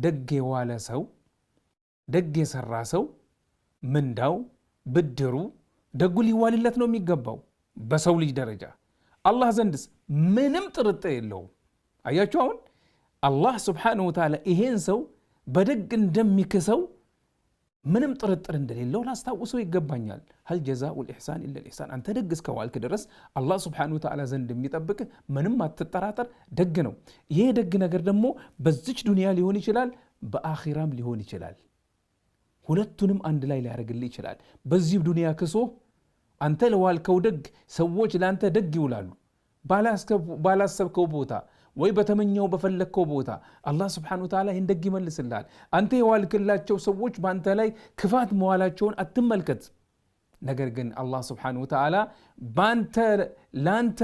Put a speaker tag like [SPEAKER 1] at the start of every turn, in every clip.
[SPEAKER 1] ደግ የዋለ ሰው፣ ደግ የሰራ ሰው ምንዳው ብድሩ ደጉ ሊዋልለት ነው የሚገባው በሰው ልጅ ደረጃ። አላህ ዘንድስ ምንም ጥርጥር የለውም። አያችሁ፣ አሁን አላህ ስብሓነሁ ወተዓላ ይሄን ሰው በደግ እንደሚክሰው ምንም ጥርጥር እንደሌለው ላስታውሰው ይገባኛል። هل جزاء الإحسان إلا الإحسان። አንተ ደግ እስከዋልክ ድረስ አላህ ስብሓነሁ ወተዓላ ዘንድ የሚጠብቅህ ምንም አትጠራጠር፣ ደግ ነው። ይሄ ደግ ነገር ደግሞ በዚች ዱንያ ሊሆን ይችላል፣ በአኺራም ሊሆን ይችላል። ሁለቱንም አንድ ላይ ሊያደርግልህ ይችላል። በዚህ ዱንያ ክሶ አንተ ለዋልከው ደግ ሰዎች ለአንተ ደግ ይውላሉ። ባላሰብከው ቦታ ወይ በተመኘው በፈለግከው ቦታ አላህ ስብሓነሁ ወተዓላ ይህን ደግ ይመልስልሃል። አንተ የዋልክላቸው ሰዎች በአንተ ላይ ክፋት መዋላቸውን አትመልከት። ነገር ግን አላህ ስብሓነሁ ወተዓላ ለአንተ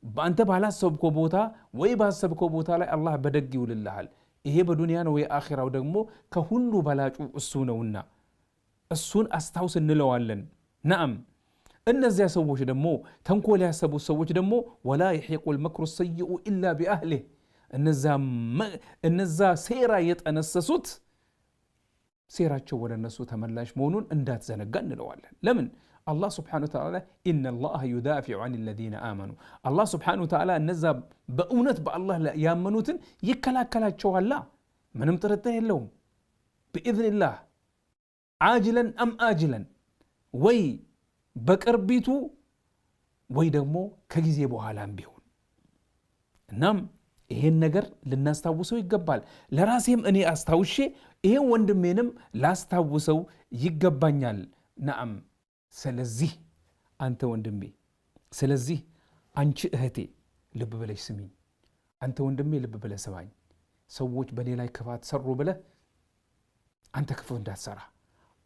[SPEAKER 1] በአንተ ባላሰብከው ቦታ ወይ ባሰብከው ቦታ ላይ አላህ በደግ ይውልልሃል። ይሄ በዱንያ ነው። የአኺራው ደግሞ ከሁሉ በላጩ እሱ ነውና እሱን አስታውስ እንለዋለን። ነአም፣ እነዚያ ሰዎች ደግሞ፣ ተንኮል ያሰቡት ሰዎች ደግሞ ولا يحيق المكر السيء إلا بأهله። እነዛ ሴራ የጠነሰሱት ሴራቸው ወደ እነሱ ተመላሽ መሆኑን እንዳትዘነጋ እንለዋለን። ለምን? አላህ ስብሓነሁ ወተዓላ إن الله يدافع عن الذين آمنوا። አላህ ስብሓነሁ ወተዓላ እነዛ በእውነት በአላህ ያመኑትን ይከላከላቸዋላ። ምንም ጥርጥር የለውም። بإذن الله عاجلا أم آجلا፣ ወይ በቅርቢቱ ወይ ደግሞ ከጊዜ በኋላም ቢሆን። እናም ይሄን ነገር ልናስታውሰው ይገባል። ለራሴም እኔ አስታውሼ ይሄን ወንድሜንም ላስታውሰው ይገባኛል። ነአም፣ ስለዚህ አንተ ወንድሜ፣ ስለዚህ አንቺ እህቴ ልብ ብለሽ ስሚኝ፣ አንተ ወንድሜ ልብ ብለህ ስማኝ። ሰዎች በእኔ ላይ ክፋት ሰሩ ብለህ አንተ ክፉ እንዳትሰራ፣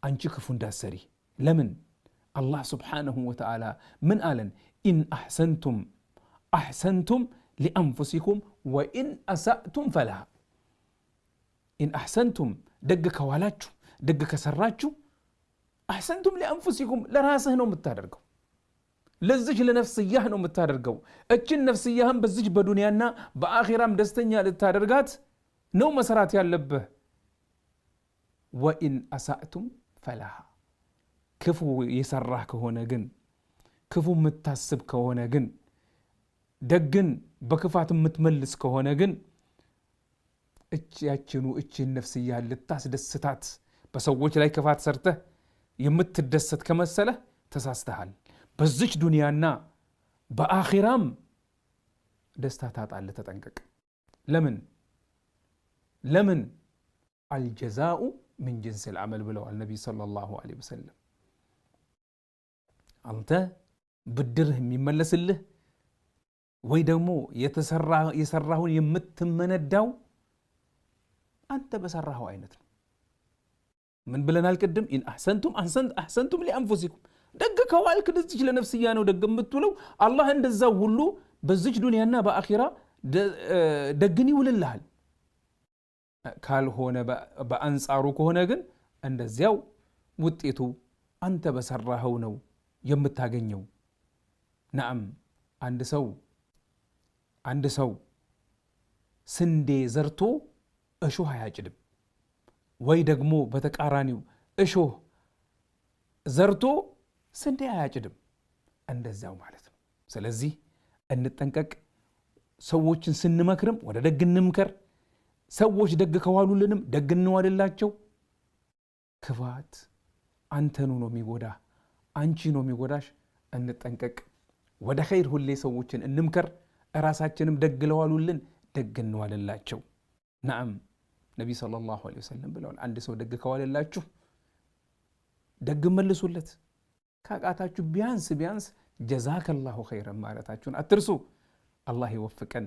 [SPEAKER 1] አንቺ ክፉ እንዳትሰሪ። ለምን? አላህ ስብሓነሁ ወተዓላ ምን አለን? إن أحسنتم أحسنتم لأنفسكم وإن أسأتم فلها። إن أحسنتم፣ ደግ ከዋላችሁ፣ ደግ ከሰራችሁ፣ أحسنتم لأنفسكم፣ ለራስህ ነው የምታደርገው። ለዚች ለነፍስያህ ነው የምታደርገው። እችን ነፍስያህም በዚች በዱንያና በአኺራም ደስተኛ ልታደርጋት ነው መስራት ያለብህ። وإن أسأتم فلها፣ ክፉ የሰራህ ከሆነ ግን፣ ክፉ የምታስብ ከሆነ ግን፣ ደግን በክፋት የምትመልስ ከሆነ ግን እች ያችኑ እችን ነፍስያህን ልታስደስታት በሰዎች ላይ ክፋት ሰርተህ የምትደሰት ከመሰለህ ተሳስተሃል። በዚች ዱንያና በአኺራም ደስታ ታጣለህ። ተጠንቀቅ። ለምን? ለምን? الجزاء من جنس العمل ብለዋል ነቢይ ሰለላሁ ዐለይሂ ወሰለም። አንተ ብድርህ የሚመለስልህ ወይ ደግሞ የሰራኸውን የምትመነዳው አንተ በሰራኸው አይነት ነው። ምን ብለናል ቅድም? إن أحسنتم أحسنتم لأنفسكم። ደግ ከዋልክ ለዚች ለነፍስያ ነው ደግ የምትውለው። አላህ እንደዛው ሁሉ በዚች ዱንያና በአኺራ ደግን ይውልልሃል። ካልሆነ፣ በአንጻሩ ከሆነ ግን እንደዚያው ውጤቱ አንተ በሰራኸው ነው የምታገኘው። ነአም፣ አንድ ሰው ስንዴ ዘርቶ እሾህ አያጭድም፣ ወይ ደግሞ በተቃራኒው እሾህ ዘርቶ ስንዴ አያጭድም። እንደዚያው ማለት ነው። ስለዚህ እንጠንቀቅ። ሰዎችን ስንመክርም ወደ ደግ እንምከር። ሰዎች ደግ ከዋሉልንም ደግ እንዋልላቸው። ክፋት አንተኑ ነው የሚጎዳ፣ አንቺ ነው የሚጎዳሽ። እንጠንቀቅ። ወደ ኸይር ሁሌ ሰዎችን እንምከር። እራሳችንም ደግ ለዋሉልን ደግ እንዋልላቸው። ነዓም፣ ነቢ ሰለላሁ ዐለይሂ ወሰለም ብለዋል፣ አንድ ሰው ደግ ከዋለላችሁ ደግ መልሱለት። ካቃታችሁ ቢያንስ ቢያንስ ጀዛከላሁ ኸይረን ማለታችሁን አትርሱ። አላህ ይወፍቀን።